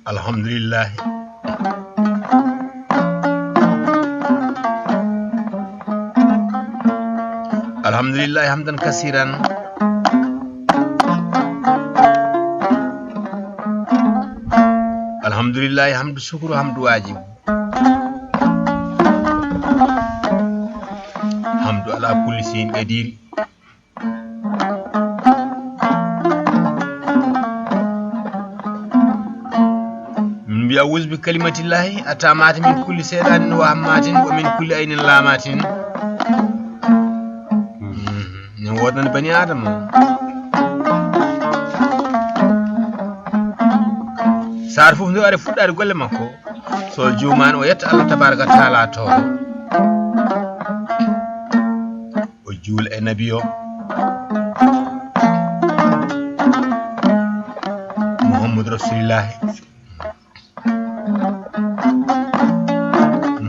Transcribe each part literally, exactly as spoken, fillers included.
Alhamdulillahi. Alhamdulillahi hamdan kasiran. Alhamdulillahi hamdu shukru hamdu wajib. Hamdu ala kulli shay'in qadiri. Min mbiya, "Awuzu bi kalimatillahi atamati min kulli shaytanin wa hammatin wa min kulli ainin lamatin." Mhm. Ne woodani bani Adama. Saare fof nde ari fuɗɗaade golle makko, so juumaani o yetta Allah tabaraka taala to. O juula e nabi o, Muhammadu Rasulillahi.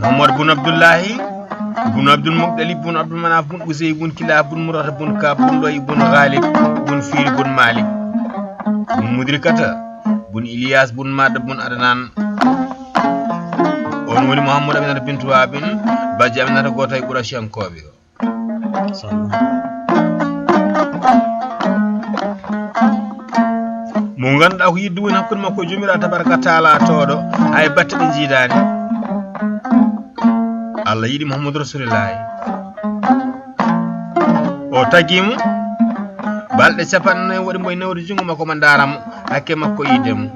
Muhammad bun Abdullahi, bun Abdul Muttalib, bun Abdul Manaf, bun Usay, bun Kilab, bun Murata, bun Kab, bun Loy, bun Ghalib, bun Fil, bun Malik, bun Mudrikata, bun Ilyas, bun Mad, bun Adnan. On woni Muhammad Aminata bintu Wabin, bajji Aminata gooto e Qurashiyankooɓe o. Mo ngannduɗaa ko yidde woni hakkunde makko e Joomiraaɗo tabaraka taala tooɗo, hay batte ɗe njiidaani. Allah yiɗi Muhammadu Rasulillahi. O tagi mo, balɗe capanɗe nayi waɗi mo e newde junngo makko, mo ndaara mo, hakke makko yiide mo.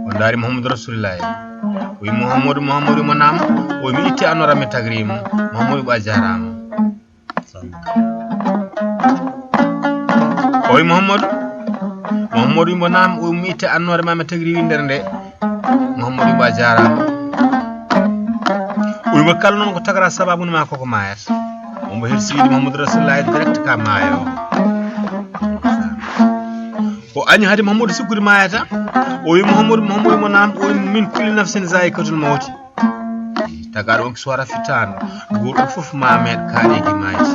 O ndaari Muhammadu Rasulillahi. O wi Muhammadu, Muhammadu mo naam, o wi mi itti annora mi tagri mo, Muhammadu ɓa jaaraama. O wi Muhammadu, Muhammadu wi mo naam, o wi mi itti annoore ma mi tagri winndere nde, Muhammadu wi mo a jaaraama. O wi mo kala noon ko tagra sababu ma koko maayata. Omo hersi wiide Muhammadu Rasulillahi direct ka maayo. O añi hade Muhammadu sikkude maayata. O wi Muhammadu, Muhammadu mo naam, o wi min kulli nafsin zaikatul mawti. Tagaaɗo on ko suwara fittaandu, gooto on fof ma meeɗ kaaɗeeki maayde.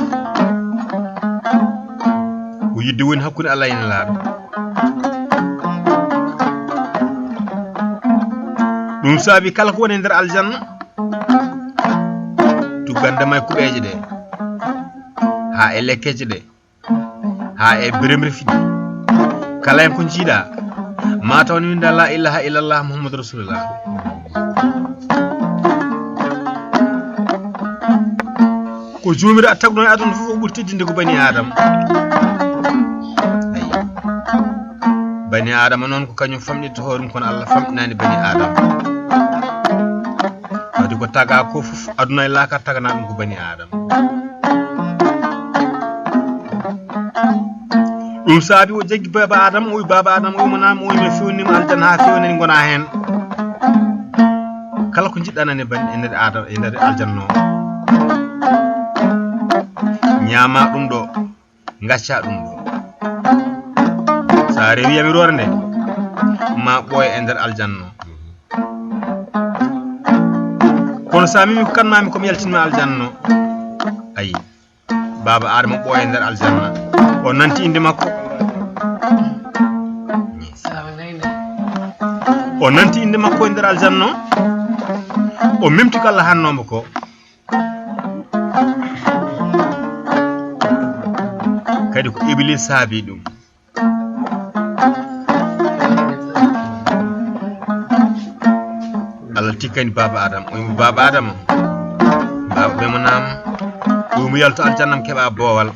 Ko yidde woni hakkunde Allah e Nelaaɗo. Ɗum saabi kala ko woni e nder aljanna, tuggande ma e kuɓeeje ɗe, haa e lekkeeje ɗe, haa e beremre fiɗi. Kala hen ko njiiɗa, ma taw ne winda la ilaha illallah Muhammadu Rasulullah. Ko joomiraaɗo tagno e aduna fof o ɓuri teddinde ko bani Adama. Ayi. Bani Adama noon ko kañum famɗinta hoore mum, kono Allah famɗinaani bani Adama. Kadi ko taga ko fof, aduna e laakara tagana ɗum ko bani Adama. Ɗum saabi o jaggi baaba Adama, o wi baaba Adama, o wi mo naam, o wi mi fewnima aljanna haa fewnani gona heen. Kala ko njiɗɗa nani bani e nder Adama, e nder aljanna o. Ñaama ɗum ɗo, ngacca ɗum ɗo. Sa rewi yamiroore nde, ma ɓooya e nder aljanna o. Kono sa memi ko kan mami komi yaltinma aljanna o. Ayi. Baaba Adama ɓooya e nder aljanna. O nanti innde makko. O nanti innde makko e nder aljanna. O memti ko Allah hannoomo ko. Kadi ko Iblis saabi ɗum. Allah tikkani baaba Adama. O wimo baaba Adama. Baaba ɓe mo naam. O wimo yalto aljannam keɓa boowal.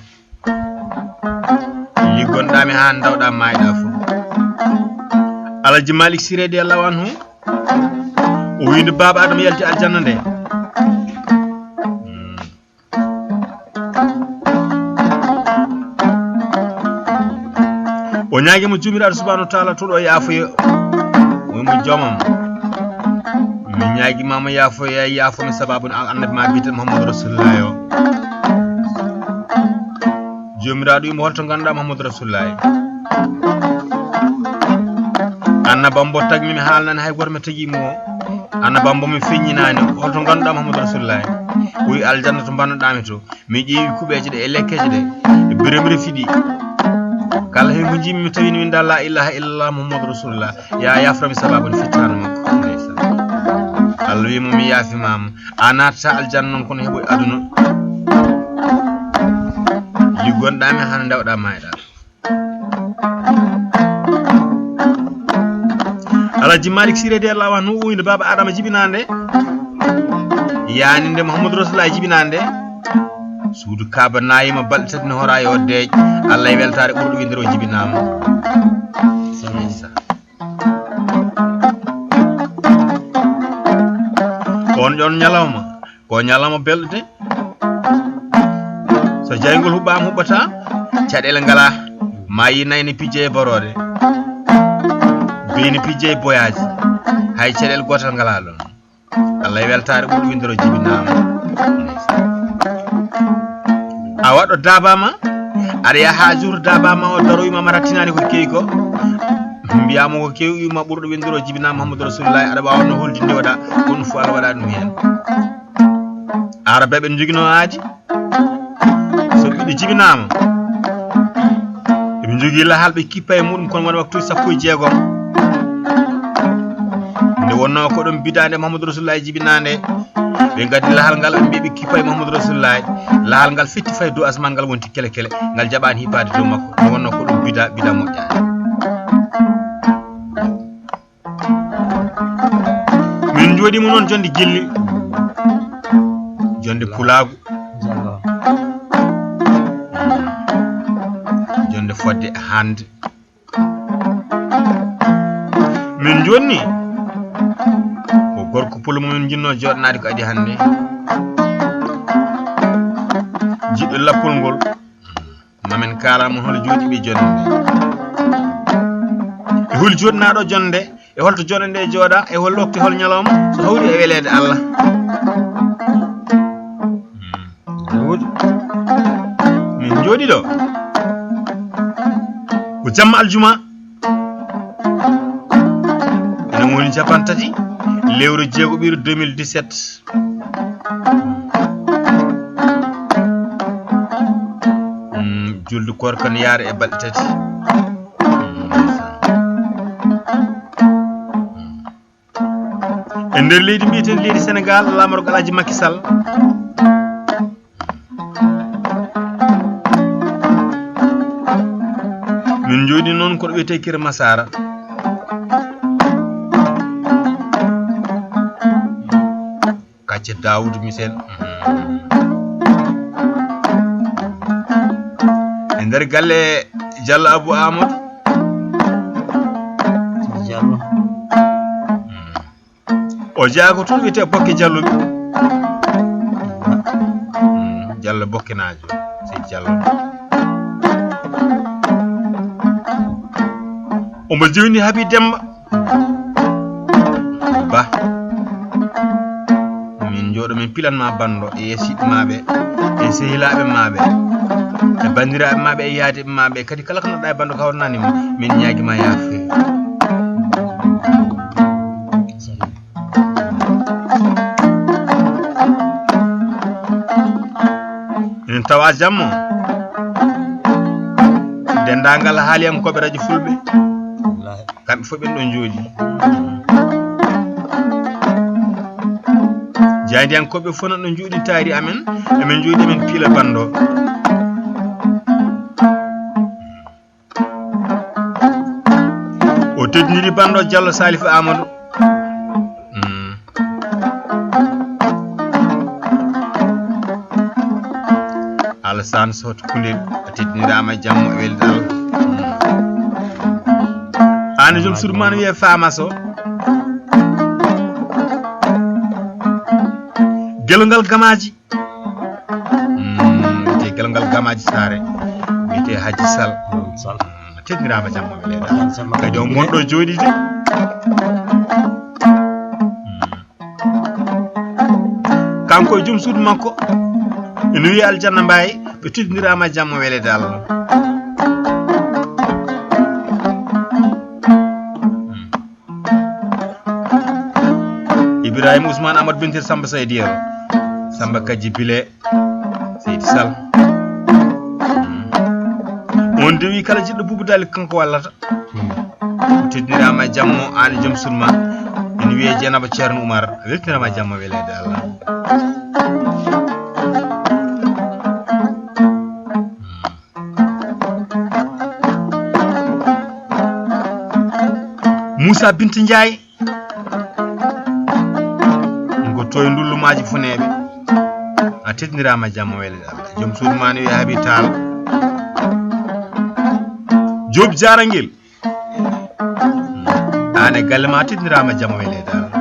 Liggonɗami haa ndawɗa maayɗa fof. Alaji Malik Si radiyallahu anhu. O wino baaba Adama yalti aljanna nde. O ñaagi mo Joomiraaɗo subhanahu wa taala to ɗo yaafoyo. O wimo joomam, mi ñaagi ma mo yaafoyo, yaafo mi sababu no annabi ma biyeteɗo Muhammadu Rasulullah o. Joomiraaɗo wimo holto ngannduɗa Muhammadu Rasulullah. Annabam bo tagmi mi haalnani hay goto mi tagi mo. Annabam bo mi feññinani holto ngannduɗa Muhammadu Rasulullah. Ɓuri aljanna to mbannoɗaami to. Mi ƴeewi kuɓeeje ɗe e lekkeeje ɗe. E biremre fiɗi. Kala heen ko njiɗmi mi tawi mi winnda la ilaha illallah Muhammadu Rasulullah. Ya yaframi sababu no fittaano makko. Ndeysaan. Allah wi mo mi yaafimaama. A naatata aljanna noon kono heɓoy aduna. Liggonɗaami hano ndewɗa maayɗa. Alhaji Malik Sy radiyallahu anhu uyde baaba Adama jibinaande. Yaaninde Muhammadu Rasulullah jibinaande. Suudu Kaaba naayima balɗe tati no hora yo deej. Allah e weltaare ɓurɗo winndere o jibinaama. On ɗon ñalawma. Ko ñalawma belɗo de. So jayngol huɓɓaama huɓɓata, caɗeele ngalaa. Maayi nayi ne pijje e borooɗe. Beyi ne pijje e boyaaji. Hay caɗeele gootal ngalaa ɗoon. Allah e weltaare ɓurɗo winndere o jibinaama. A waɗɗo daabaama, aɗa yaha haa juuto daabaama o daroyima mata tinaani ko kewi ko. Mbiyaama ko kewi ma ɓurɗo winndere o jibinaama Muhammadu Rasulullah, aɗa waawa no holdinde waɗa, ko ɗum fof Allah waɗa ɗum heen. Aarabeeɓe ne njoginoo aadi. So ɓiɗɗo jibinaama, eɓe njogii lahal ɓe kippa e muɗum, kono wona waktuuji sappo e jeegom. Nde wonnoo ko ɗum bidaande Muhammadu Rasulullah jibinaande, ɓe ngaddi lahal ngal, ɓe mbiyi ɓe kippa e Muhammadu Rasulullah. Lahal ngal fetti fayi dow asmaan ngal wonti kele kele, ngal jaɓaani hiɓɓaade dow makko. Nde wonnoo ko ɗum bida, bida moƴƴaani. Min njooɗiima noon jonde gilli, jonde pulaagu, jonde fodde hannde. Min njonni ko gorko pullo mo min njinnoo jooɗanaade ko adi hannde. Jiɗɗo lappol ngol. Mamin kaalaa mon hol jooɗiiɓe jonde. E hol jooɗnaaɗo jonde? E holto jonde nde jooɗa? E hol waktu, hol ñalawma? So hawri e weleede Allah. Hmm. Min njooɗi ɗo. Ko jamma aljuma. Enen woni capanɗe tati lewru jeego ɓiru deux mille dix-sept. Mm, julde koor kan yaare e balɗe tati. Mm, ndeysaan. Mm. E nder leydi mbiyetendi leydi Senegal, laamorgo Alhaji Macky Sall. Min njooɗi noon ko ɗo wiyetee Kër Massara. Kacce Daawuud Misel. E nder galle Jallo Abou Amadou. Jallo. O jeyaa ko toon wiyetee Bokke Jallo. Mm, Jallo Bokkenaajo, Seydi Jallo. Omo jewni Habi Demba. Ba. Min njooɗo, min pilan ma banndo e yeesiiɓe maaɓe, e sehilaaɓe maaɓe, e banndiraaɓe maaɓe, e yaadiiɓe maaɓe, kadi kala ko nodɗa e banndo ka hotnani mo, min ñaagi ma yaafe. Enen tawa jammo. Denndaangal haaliyankooɓe radio Fulɓe. Wallaahi. Kamɓe fof ɓen ɗon njooɗi. Jaayndiyankooɓe fof nan ɗon njooɗi taari amen. Emen njooɗi emen piila banndo. O teddiniri banndo Jallo Salif Amadou. Mm. Alassane Sohto Koundel, a teddiniraama jammo e weltaare. Mm. Aan e joom suudu maa no wiyee Famaso. Gelongal Gamaaji. Mm, wiyetee Gelongal Gamaaji Saare. Wiyetee Haji Sal. Mm, Sal. Mm, teddiniraama jamma mi leeɗa. Kadi on gonɗo jooɗiide. Mm. Kanko e joom suudu makko. Ina wiyee Aljanna Mbaye. Ɓe teddiniraama jamma weleede Allah. Mm. Ibrahima Ousmane Amadou Bintir Samba Seydi Yero. Samba Kadji Bile, Seydi Sall. On de wi kala jiɗɗo Buubu Daali kanko wallata. Teddiniraama e jammo, aan e joom suudu ma. Ene wiyee Jeenaba Ceerno Umar. Weltiniraama e jammo, weleede Allah. Moussa Binta Ndiaye. Ngo toye ndullu maaji funeeɓe. A teddiniraama jammo, weleede Allah. Joom suudu ma ne wiyee Habi Tall. Diop Jarangel. Aan e galle ma teddiniraama jammo, weleede Allah.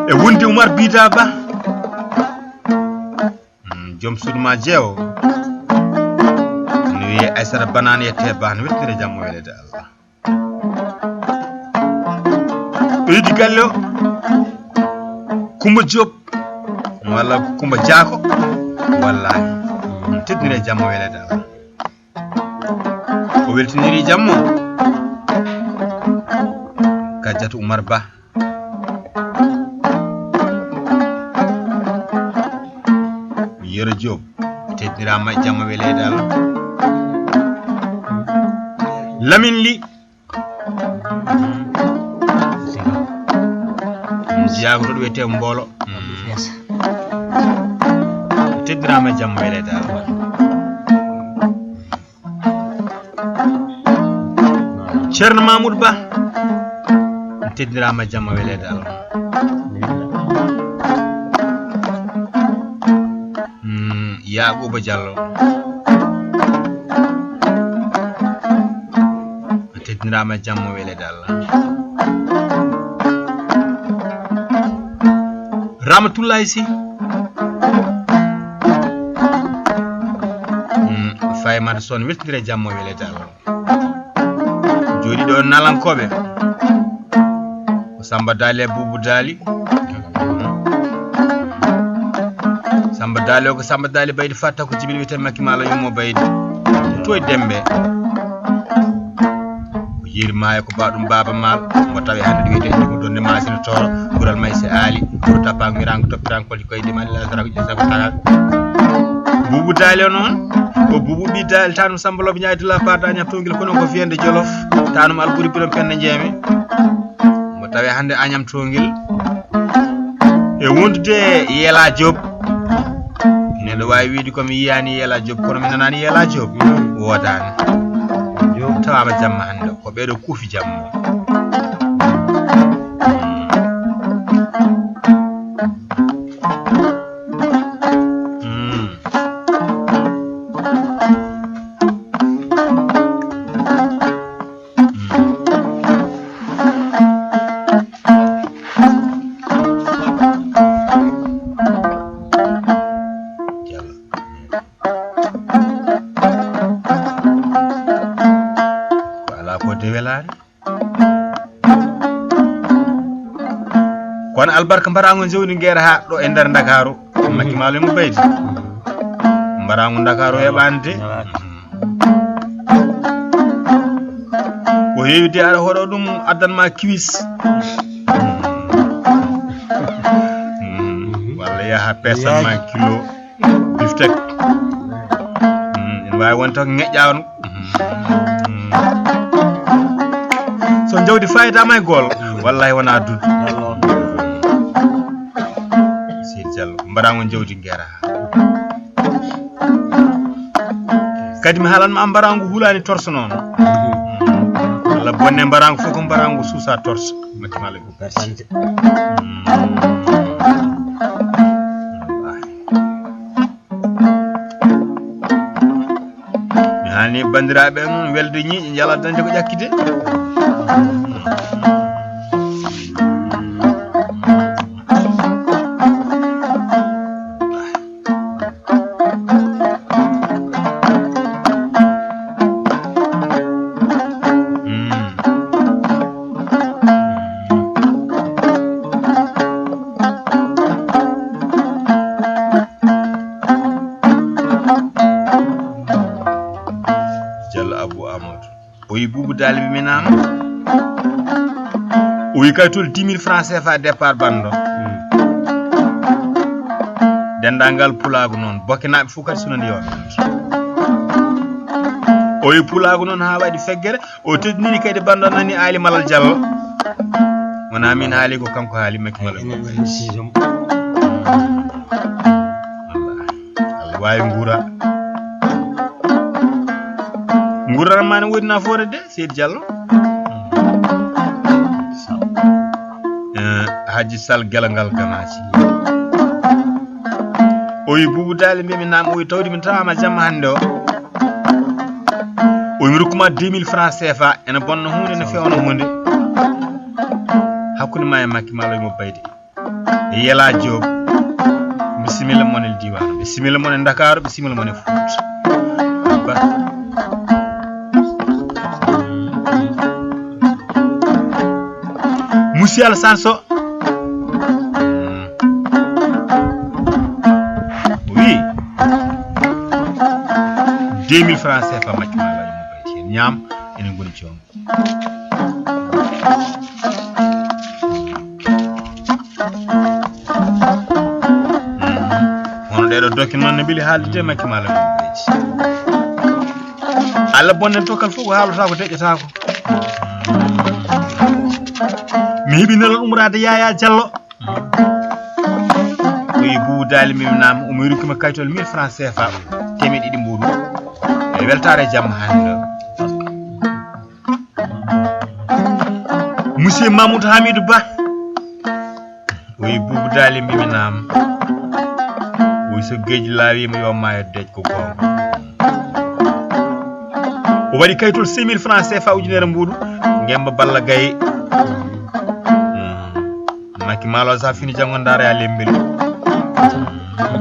E wonde Umar Bida Ba. Mm, joom suudu ma jeewo. Ne wiyee Aysata Banaan, yette Ba, ne weltinira jammo, weleede Allah. Ɓeydi galle o. Kumba Diop. Walla Kumba Diako. Wallaahi. Mm, teddinira jammo, weleede Allah. O weltiniri jammo. Kajjatu Umar Ba. Yero Diop. Teddiniraama e jammo, weleede Allah. Lamine Ly. Jiyaago to ɗo wiyetee Mboolo. Teddiniraama e jammo, weleede Allah. Ceerno Mamoudou Ba. Teddiniraama jamma, weleede Allah. Mm, Yaaquba Diallo. Teddiniraama jamma, weleede Allah. Ramatoulaye Sy. Mm, Faye Mata Son, weltindire jamma, weleede Allah. Jooɗii ɗo nalankooɓe. Ko Samba Daali e Buubu Daali. Samba Daali o ko Samba Daali Baydi Fatta ko Jibril wiyetee Makki Maalo yummo Baydi. Toy Dembe. O yeeri maayo ko baaɗum Baaba Maal. Mo tawi hannde ɗo wiyetee Jumbo Donde Maasina Tooro. Ɓural Mayse Aali. Ɓuro tappaango miraango toppiraango. Koy de mali la sara ko sago tagal. Buubu Daali o noon. Ko Buubu ɓii Daali, tanum Samba Looɓe Njaay de la part Agnam Tongil, kono ko fiyande Jolof. Tanum Alburi Biram Penda Jeeme. Mo tawi hannde Agnam Tongil. E wondude Yela Diop. Neɗɗo waawi wiide ko mi yiyaani Yela Diop, kono mi nanaani Yela Diop. Woodaani. Diop tawaama jamma hannde. Ko ɓeeɗo kuufi jamma. Mm. Ko alaa ko de welaani. Kono albarka mbaɗaango jawdi ngeera haa ɗo e nder Ndakaaru. Makki Maalo mo Baydi. Mbaɗaango Ndakaaru heɓaani de. Ko heewi de, aɗa hoɗo ɗum addan ma kiwis. Walla yaha pesan ma kilo. Biftek. Mm, ene waawi wonde tan ko ŋeƴƴa on. Mm. So jawdi faydaama e gol, wallahi wona duddu. Seydi Diallo, mbaɗaango jawdi ngeera. Kadi mi haalan ma, mbaɗaango hulaani torso noon. Walla bonne mbaɗaango fof ko mbaɗaango suusa torso. Makki Maalo. Mi haani banndiraaɓe noon welde ñiiƴe njala dañde ko ƴakkite. Diallo Abou Amadou. O wi Boubou Daly ɓe minaama. O wi kay tol dix mille francs C F A départ banndo. Denndaangal pulaagu noon, Bokkenaaɓe fof kadi sunani yo ɓe. O wi pulaagu noon haa waɗi feggere, o teddiniri kadi banndo nani Aali Malal Jallo. Wonaa min haali ko kanko haali, Makki Malal. Enen waɗi siisam. Wallaahi. Allah waawi nguura. Nguura ma ne woodi nafoore de, Seydi Jallo. Eh, Hajji Sal Gelagal Gamaaji. O wi Buubu Daali mbimi naam, o wi tawde mi tawaama jamma hannde o. O wi mi rokkuma deux mille francs C F A, ene bonna huunde, ne fewna huunde. Hakkunde ma e Makki Malal mo Baydi. Yela Diop. Bisimilla mon e diiwaan. Bisimilla mon e Ndakaaru, bisimilla mon e Fuuta. Ba. Monsieur Alassane Sow. Oui. Deux mille francs C F A Makki Malal mo Baydi. Ñaam, enen ngoni joom. Hono ɗee ɗoo dokke noon ne mbeli haaldude e Makki Malal mo Baydi. Allah bonnen to kala fof ko haalata ko deƴƴata ko. Mi heɓi nelal umraade Yaya Jallo. O wi Buubu Daali mbimi naam, o wi rokkima kayitol mille francs C F A, teemeɗɗe ɗiɗi mbuuɗu. E weltaare jamma hannde o. Monsieur Mamoudou Hamidou Ba. O wi Buubu Daali mbimi naam. O wi so geej laawiima yo maayo deƴƴ ko goonga. O waɗi kayitol cinq mille francs C F A ujunere mbuuɗu. Ngemba Balla Gaye. Mm. Makki Malal sa fini janngo ndaara ya lembel.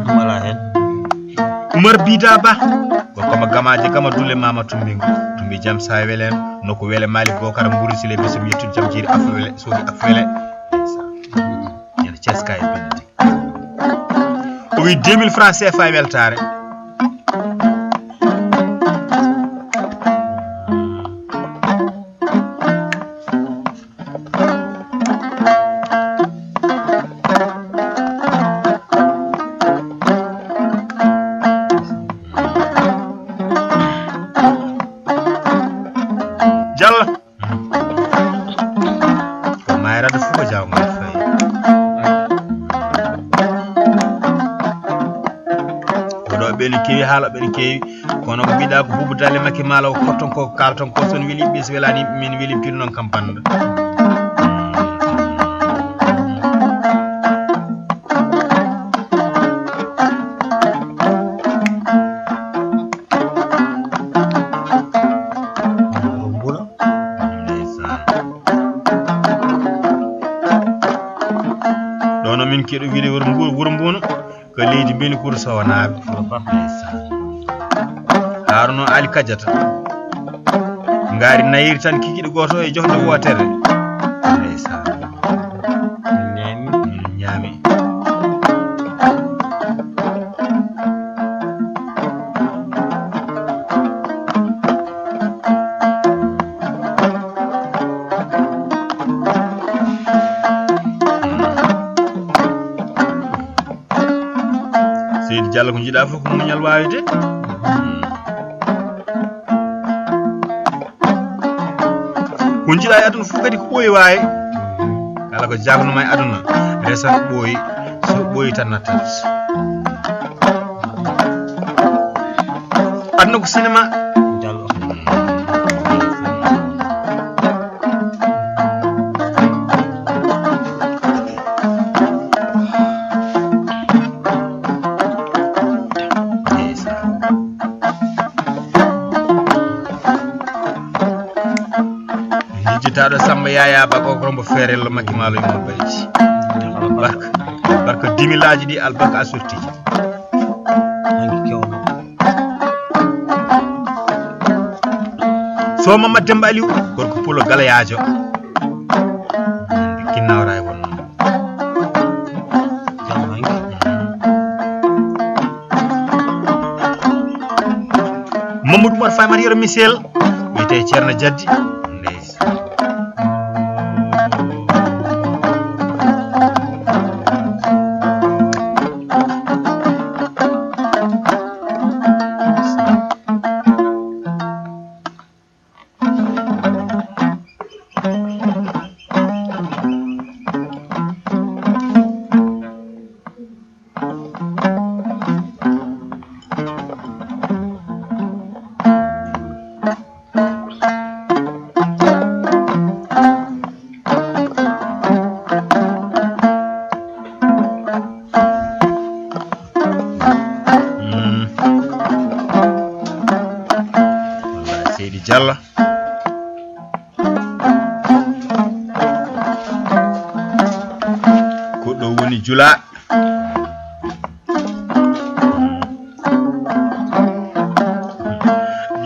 Ɗum alaa heen. Umar Bida Ba. Gorko mo Gamaaji Gama Dulle Mama Tumbingo. Tumbi jam sa welen. Nokku wele Mali Bokar Mburi Sile Bisum Yettude jam jiiri afo wele soodi afo wele. Ñande Cees kay binditi. O wi deux mille francs C F A e weltaare. Jalla. Ko mayrade fof ko jawgal fayi. Koɗo ɓen kewi, haala ɓen kewi. Kono ko mbiɗa ko Buubu Daali Makki Malal o, kotton ko kalton ko, son weli ɓe, so welani min weli, pil noon kam banda. Ndeysaan. Ɗo no min keɗo wiide wuro Mbu-, wuro Mbuuno, ko leydi Mbeni Kuuto Sowanaaɓe. Ndeysaan. Haarno Ali Kadiata. Ngaari nayiri tan kikiɗe gooto e johnde wootere. Ndeysaan. Min ñaami. Min ñaami. Seydi Diallo, ko njiɗa fof ko muñal waawete. Ko njiɗa e aduna fof kadi ko ɓooyi waawi. Kala ko jagonoma e aduna, resat ɓooyi, so ɓooyi tan nattat. Aduna ko cinéma. Diallo. Jijjitaaɗo Samba Yaya Ba ko Rombo Ferello Makki Malo Yumma Bayji. Albarka, albarka dimilaaji ɗi, albarka a sortiji. Hanki kewno. So Mamad Demba Aliou, gorko Pulo Galayaajo. Kinnawra e wonno. Jam hanki. Mamadou Oumar Faye Mata Yero Michel, wiyete Ceerno Jaddi. Ndeysaan. Allah. Ko ɗo woni jula.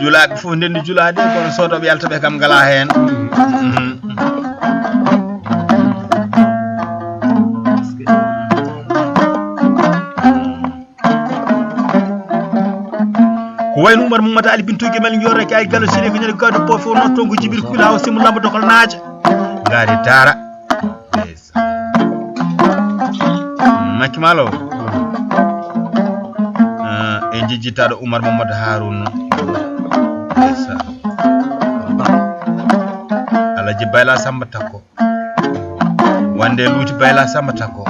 Julaaɓe fof ndenndi julaade, kono soodooɓe yaltooɓe kam ngalaa heen. Ko wayno Umar Mamadou Ali Bintu Gemel, Njoorake, ay Gallo Sine, ko ñande gawde po fof noon, toon ko Jibril Kula, o Simu Lamba Dokol Naaja. Ngaari Daara. Ndeysaan. Makki Malo. Ah, e jejjitaaɗo Umar Mamadou Harouna. Ndeysaan. Alhaji Bayla Samba Takko. Wande luuti Bayla Samba Takko.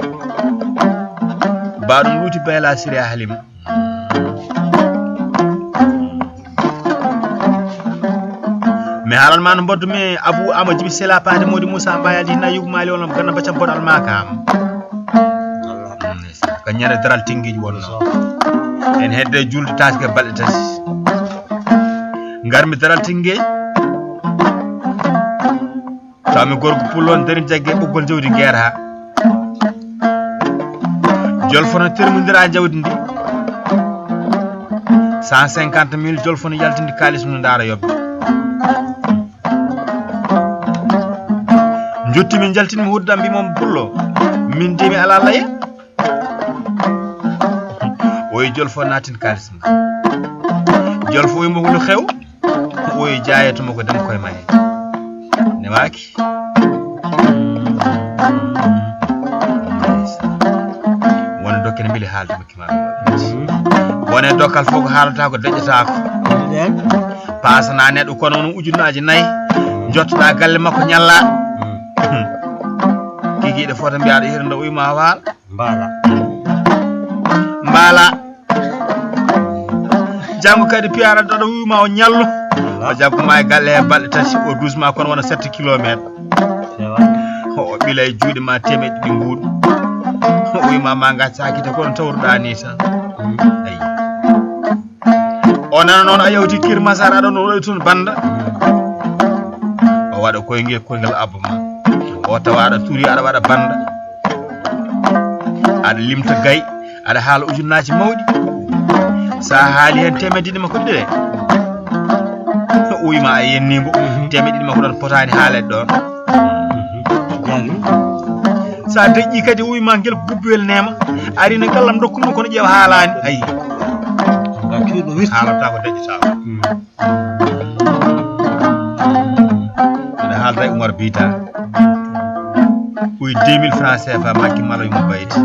Baɗum luuti Bayla Siriya Halima. Mi haalan ma no mboddu mi Abu Ama Jibi Sela Paade Modi Moussa Mbayal di na yugu mali wala ganna baccam boɗal ma kam. Ka ñande daral tingeji wonno. En hedde julde taske balɗe tati. Ngarmi daral tingeji. Taw mi gorko pullo on darin jagge ɓoggol jawdi geer ha. Jolfono termodira jawdi ndi. Cent cinquante mille Jolfono yaltindi kaalis mum ndaara yobbe. Jotti min jaltini mi huddam mbi moom pullo. Min de mi ala laye. O yi Jolfo naatin kaalis ma. Jolfo o yi mo ko lu xew. O yi jaayatuma ko dem koye maye. Ne waaki. Wona dokke ne mbeli haalde makki ma. Wona e dokkal fof ko haalata ko deƴƴata ko. Paasana neɗɗo kono won ujunnaaji nayi. Jottoɗa galle makko ñalla. Kikiiɗe fof to mbiyaɗo hirde o yi ma waal. Mbaala. Mbaala. Janngo kadi piyaara daɗo wiima o ñallu. O jabko ma e galle he balɗe tati o dusma kono wona sept kilometre. O ɓila e juuɗe ma temeɗe ɗiɗi nguuɗu. O wiima ma gacca kite kono tawruɗa ni tan. Ayi. O nana noon a yawti Kir Masar aɗa noon waɗi toon banda. O waɗa koynge koyngal abba ma. O tawa aɗa turi aɗa waɗa banda. Aɗa limta gay, aɗa haala ujunnaaji mawɗi. So a haali heen teemedde ɗiɗi makko ɗiɗi de, o wiima a yennii mbo, teemedde ɗiɗi makko ɗoon potaani haalede ɗoon. So a deƴƴii kadi, o wiima ngel bubbuwel neema, ari no ngallam ndokkumi kono ƴeewa haalaani. Ayi. Haalata ko deƴƴata ko. Mbiɗa haalda e Umar Bita. Ɓuy deux mille francs C F A makki mala yumma bayti.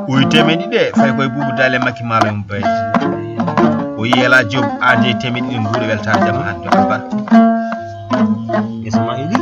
Ɓuy temeɗɗe ɗiɗi fay koye buubu dale makki mala yumma bayti. O yiyela job ade temeɗɗe ɗiɗi mbuuɗo weltaare jam hande albarka. Ismaili.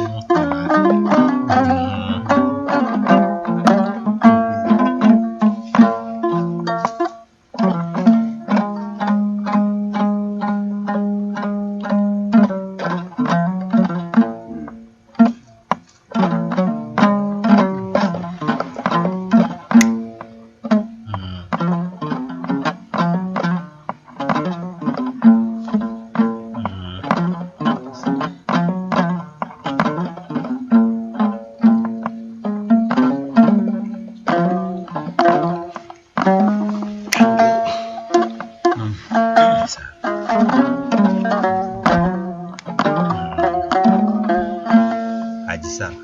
Haji Sall.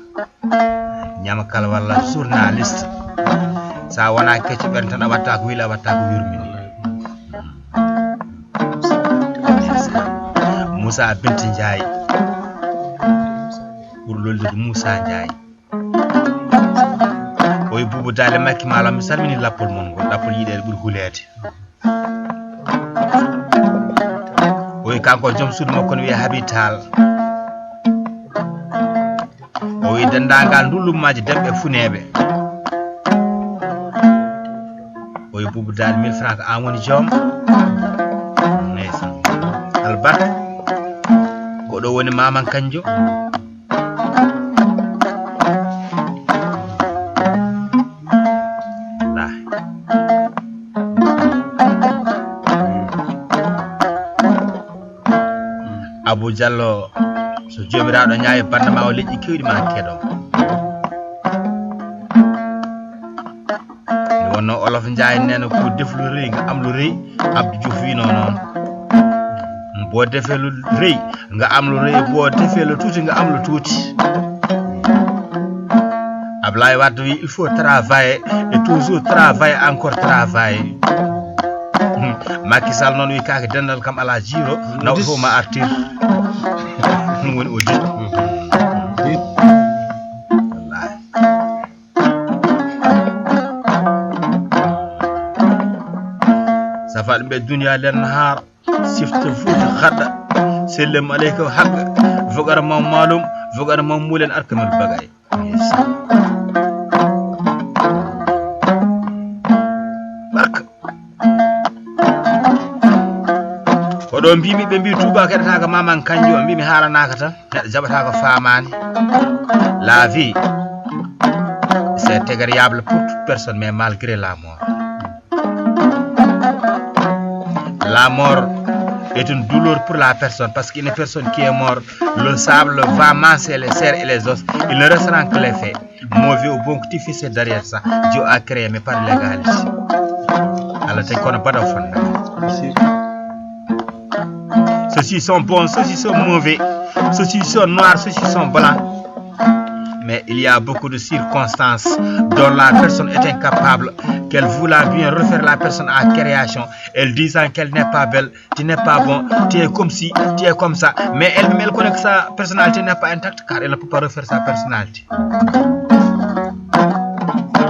Ñamakal walla journaliste. Sa wona kecco ɓen tan a watta ko wila a watta ko yurmini. Moussa Binta Ndiaye. Ɓuri lollude Moussa Ndiaye. O yi buubu daale makki maalo mi salmini lappol mon ngol lappol yiɗeede ɓuri huleede. O yi kanko joom suudu makko no wiye Habi Tall. O yi denndaangal ndullummaaji demɓe funeeɓe. O yi buubu daal mille francs ko aan woni joom. Ndeysaan. Albarka. Ko ɗo woni maman kanjo. Wallaahi. Diallo, so joomiraaɗo ñaawi bannda ma o, leƴƴi keewɗi ma keɗo. Nde wonno Olof Njaay neena ko deflu rëy nga am lu rëy, Abdou Diouf wino noon. Boo defee lu rëy nga am lu rëy, boo defee lu tuuti nga am lu tuuti. Ablaye Wade wi il faut travailler et toujours travailler, encore travailler. Macky Sall noon wi kaake dental kam ala jiiro, naw fof ma artir. Ɗum woni o dit. Wallahi. Safaɗ ɓe duniya len nahar, sifte fuuta haɗɗa, sellem aleyka haqqa, vogar maw malum, vogar maw mulen arkamel bagay. Barka. Ko ɗo mbimi, ɓe mbi tuuba keɗataako maman kanjo, mbimi haalanaaka tan, neɗɗo jaɓataako faamaani. La vie, c'est agréable pour toute personne, mais malgré la mort. La mort est une douleur pour la personne, parce qu'une personne qui est morte, le sable va masser les chairs et les os, il ne restera que les feuilles. Mauvais ou bon, que tu fais, c'est derrière ça. Dieu a créé, mais par légalité. Allah tagi kono baɗa o fonndaani. Ceux-ci sont bons, ceux-ci sont mauvais, ceux-ci sont noirs, ceux-ci sont blancs. Mais il y a beaucoup de circonstances dont la personne est incapable, qu'elle voulant bien refaire la personne à création, elle disant qu'elle n'est pas belle, tu n'es pas bon, tu es comme ci, tu es comme ça. Mais elle-même, elle connaît que sa personnalité n'est pas intacte, car elle ne peut pas refaire sa personnalité.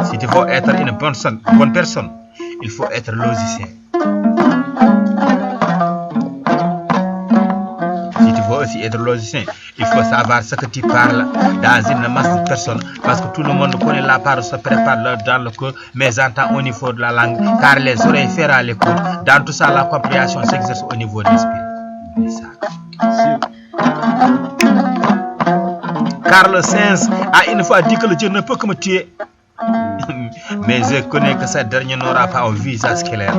Si tu veux être une bonne son-, bonne personne, il faut être logicien. Si tu veux aussi être logicien, il faut savoir ce que tu parles dans une masse de personnes, parce que tout le monde connaît la parole se prépare dans le cœur, mais entend au niveau de la langue, car les oreilles feront l'écoute. Dans tout ça, la compréhension s'exerce au niveau de l'esprit. C'est ça. Carl Sainz a une fois dit que le Dieu ne peut que me tuer. Mais je connais que ce dernier n'aura pas un visage clair.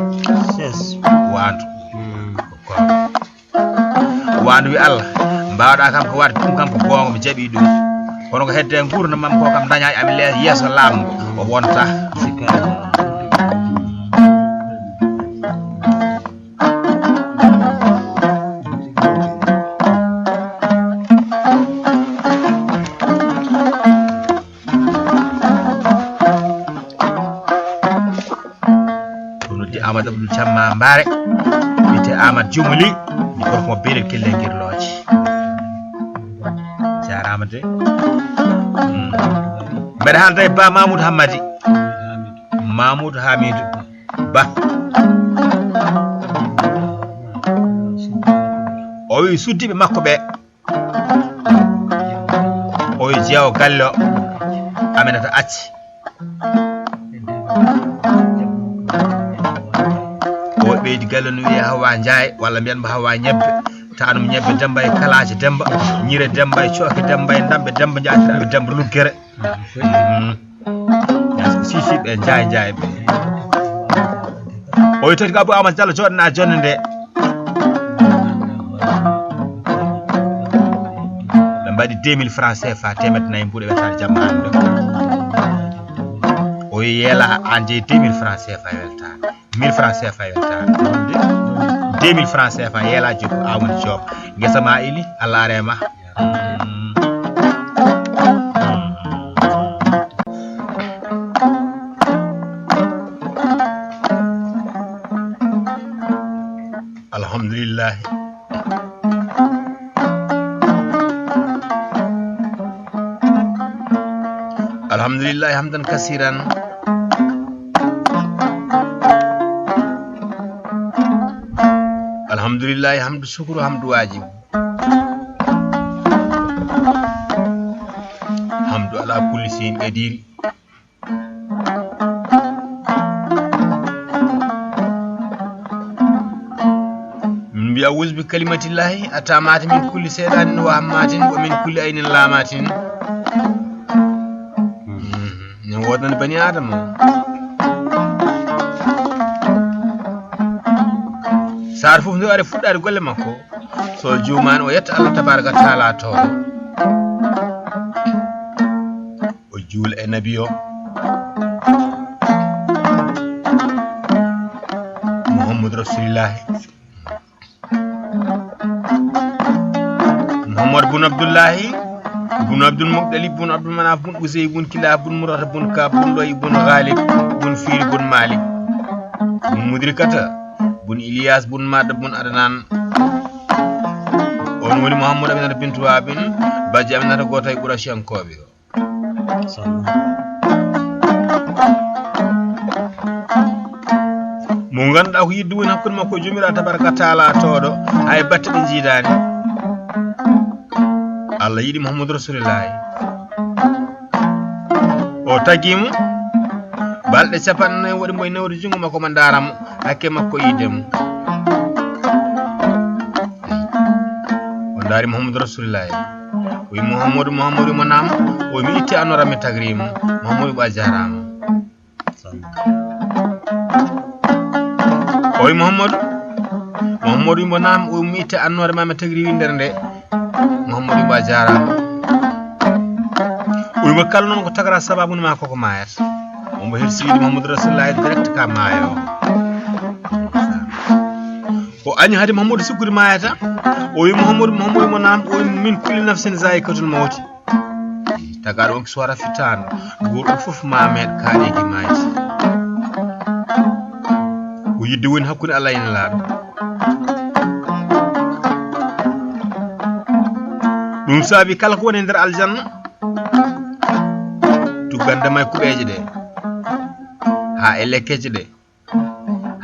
Yes. Waandu. Mm. Ko waandu wi Allah, mbaawɗaa kam ko waɗde ɗum kam ko goonga, mi jaɓii ɗum. Kono ko hedde nguurndam am ko kam dañaa e am le-, yeeso laamu o wonta. Ɗum noddi Amadou Abdoul Thiam ma Mbaare, wiyetee Amadou Jumuli, mi gorko mo Belel Kelle Girlooji. Jaaraama de. Mm. Mbeɗa haalda e Ba Mamoudou Hammadi. Mamoudou Hamidou Ba. O wi suddiiɓe makko ɓe. O wi jeewo galle o, Aminata acci. O ɓeydi galle no wiyee Hawa Njaay, walla mbiyan mo Hawa Ñebbe. Taanum ñebbe Demba e Kalaaji Demba, Ñire Demba e Cooke Demba e Ndamɓe Demba, Njaatiraaɓe Demba Luggere. Mm. Sisi ɓe Njaay Njaay ɓe. O wi tati ko Abou Amadou Diallo jooɗana jonde nde. Ɓe mbaɗi deux mille francs C F A, teemedde nayi mbuɗe wetaade jamma hannde. O wi yeela aan jeyi deux mille francs C F A weltaare. Mille francs C F A weltaare. Deux mille francs C F A yeela jokku Amadou Diop. Ngesa ma ili, Allah are ma. Alhamdulillah. Alhamdulillah hamdan kasiran. Alhamdulillah hamdu shukru hamdu wajib. Hamdu ala kulli shay'in qadir. Min mbiya, "A'uuzu bi kalimatillahi attaammaati min kulli seyɗaanin wa hammatin wa min kulli aynin laamatin." Mhm. Min woodani bani Aadama. Saare fof nde ari fuɗɗaade golle makko. So juumaani o yetta Allah tabaaraka taala tooɗo. O juul e nabi o. Muhammadu Rasulillahi. Muhammad bun Abdullahi, bun Abdul Muttalib, bun Abdul Manaf, bun Usay, bun Kilab, bun Murrata, bun Kab, bun Lu'ay, bun Ghalib, bun Fihri, bun Malik, bun Mudrikata, bun Ilyas, bun Mada, bun Adnan. On woni Muhammad Aminata bintu Wahabin, bajji Aminata gooto e Quraysh yankooɓe o. Mo ngannduɗaa ko yidde woni hakkunde makko e Joomiraaɗo tabaraka taala tooɗo, hay batte ɗe njiidaani. Allah yiɗi Muhammadu Rasulillahi. O tagi mo, balɗe capanɗe nayi waɗi mo e newde junngo makko, mo ndaara mo, hakke makko yidde mo. O ndaari Muhammadu Rasulillahi. O wi Muhammadu, Muhammadu mo naam, o wi mi itti annoora mi tagri mo, Muhammadu ɓa jaaraama. O wi Muhammadu, Muhammadu wi mo naam, o wi mi itti annoore ma mi tagri winndere nde, Muhammadu wi mo a jaaraama. O wi mo kala noon ko tagra sababu ma koko maayata. Mo mbo hersi wiide Muhammadu Rasulillahi direct ka maayo. O añi hade Muhammadu sikkude maayata. O wi Muhammadu, Muhammadu mo naam, o wi min kulli nafsin zaa'iqatul mawti. Tagaaɗo on ko soora fittaandu, gooto fof ma meeɗ kaaɗeeki maayde. Ko yidde woni hakkunde Allah e Nelaaɗo. Ɗum saabi kala ko woni e nder aljanna, tuggande ma e kuɓeeje ɗe, haa e lekkeeje ɗe,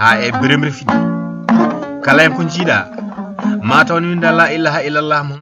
haa e beremre fiɗi. Kala heen ko njiiɗa, ma taw ne winnda la ilaha illallah mum.